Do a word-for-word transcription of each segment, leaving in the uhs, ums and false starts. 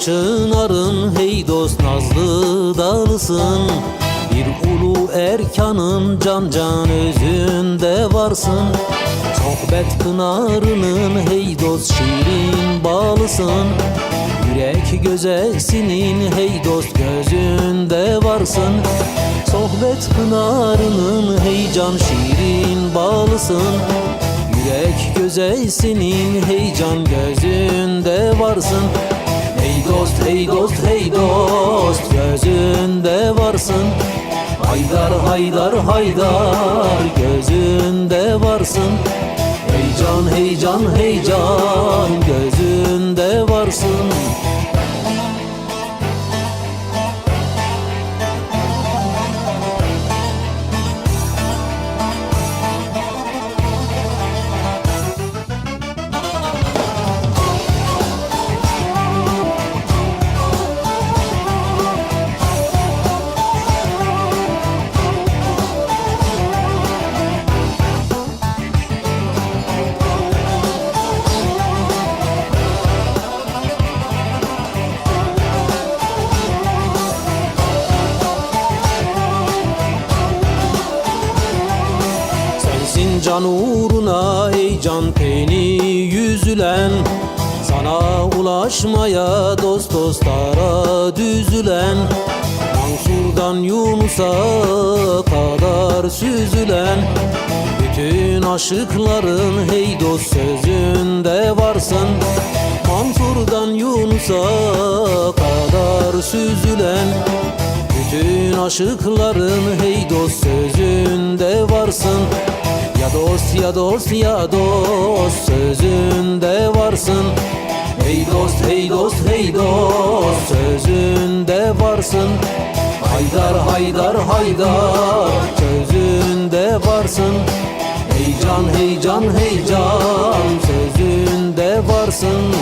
Çınarın hey dost nazlı dalısın, bir ulu erkanın can can özünde varsın. Sohbet pınarının hey dost şirin balısın, yürek gözelsin hey dost gözünde varsın. Sohbet pınarının hey can şirin balısın, yürek gözelsin hey can gözünde varsın. Hey dost, hey dost, hey dost, gözünde varsın. Haydar, Haydar, Haydar, gözünde varsın. Hey can, hey can, hey can, gözünde varsın. Sensin can uğruna ey can peni yüzülen, sana ulaşmaya dost dostlara düzülen, Mansur'dan Yunus'a kadar süzülen, bütün aşıkların hey dost sözünde varsın. Mansur'dan Yunus'a kadar süzülen, bütün aşıkların hey dost sözünde varsın. Ya dost, ya dost, ya dost sözünde varsın. Hey dost, hey dost, hey dost sözünde varsın. Haydar, Haydar, Haydar sözünde varsın. Hey can, hey can, hey can sözünde varsın.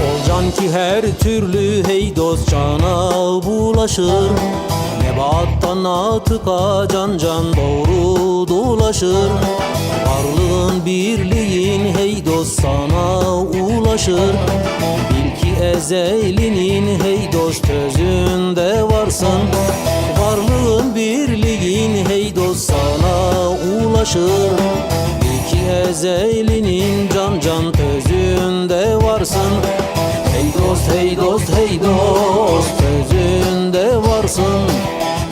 Olcan ki her türlü hey dost cana bulaşır. Nebattan atıka can can doğru dolaşır. Varlığın birliğin hey dost sana ulaşır. Bil ki ezelinin hey dost özünde varsın. Varlığın birliğin hey dost sana ulaşır. Bil ki ezelinin can can özünde varsın. Hey dost, hey dost, hey dost özünde varsın.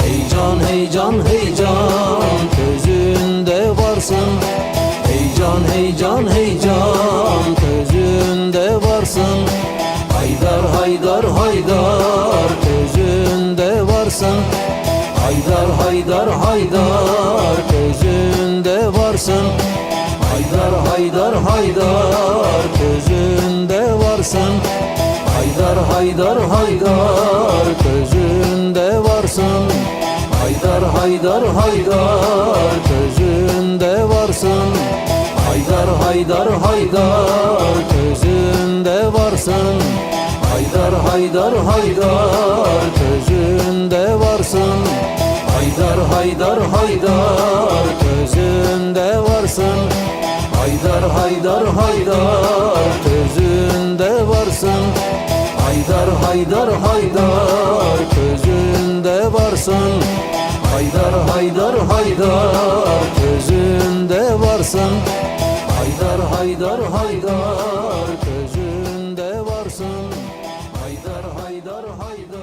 Hey can, hey can, hey can özünde varsın. Hey can, hey can, hey can özünde varsın. Haydar, Haydar, Haydar özünde varsın. Haydar, Haydar, Haydar özünde varsın. Haydar, Haydar, Haydar özünde varsın. Haydar, Haydar, Haydar özünde varsın. Haydar, Haydar, Haydar özünde varsın. Haydar, Haydar, Haydar özünde varsın. Haydar, Haydar, Haydar özünde varsın. Haydar, Haydar, Haydar özünde varsın. Haydar, Haydar, Haydar özünde varsın. Haydar, Haydar, Haydar özünde varsın. Haydar, Haydar, Haydar özünde varsın. Haydar, Haydar, Haydar özünde varsın. Haydar, Haydar, Haydar